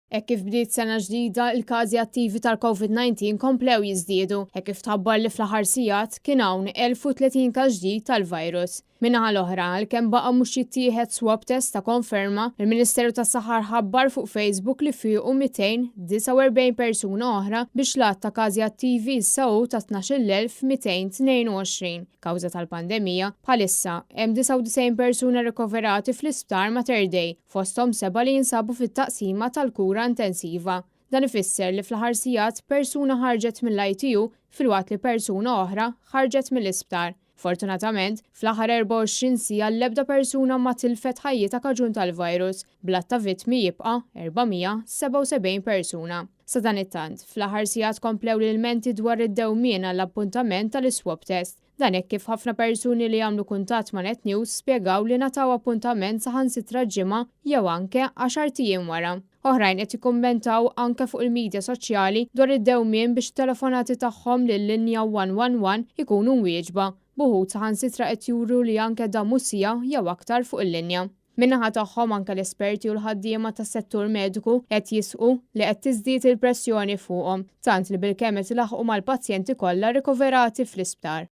Hekk kif bdiet sena ġdida, il-każi attivi tal-COVID-19 komplew jiżdiedu, hekk kif tħabbar li fl-aħħar sigħat kien hawn 1030 każ ġdid tal-virus. Min-naħa l-oħra, għalkemm baqa' mhux jittieħed swab test ta' konferma, il-Ministeru tas-Saħħa ħabbar fuq Facebook li fiequ 249 persuna oħra biex l-għadd ta' każi attivi issa hu ta' 12,222. Kawża tal-pandemija, bħalissa hemm 99 persuna rikoverati fl-Isptar Mater Dei, fosthom sebgħa li jinsabu fit-taqsima tal-kura intensiva. Dan ifisser li fl-aħħar sigħat persuna ħarġet mill-ITU filwaqt li persuna oħra ħarġet mill-isptar. Fortunatament, fl-aħħar 24 siegħa l-ebda persuna ma tilfet ħajjitha kaġun tal-virus, bl-għadd ta' vittmi jibqa' 477 persuna. Sadanittant, fl-aħħar sigħat komplew l-ilmenti dwar id-dewmien għall-appuntament tal-iswab test. Dan hekk kif ħafna persuni li għamlu kuntatt ma' Net News spjegaw li ngħataw appuntament saħansitra ġimgħa jew anke għaxart ijiem wara. Oħrajn qed jikkummentaw anke fuq il-midja soċjali dwar id-dewmien biex it-telefonati tagħhom lil-linja 111 ikunu mwieġba, b'uħud saħansitra qed juru li anke damu siegħa jew aktar fuq il-linja. Min-naħa tagħhom anke l-esperti u l-ħaddiema tas-settur mediku qed jisħqu li qed tiżdied il-pressjoni fuqhom, tant li bilkemm qed ilaħħqu mal-pazjenti kollha rikoverati fl-isptar.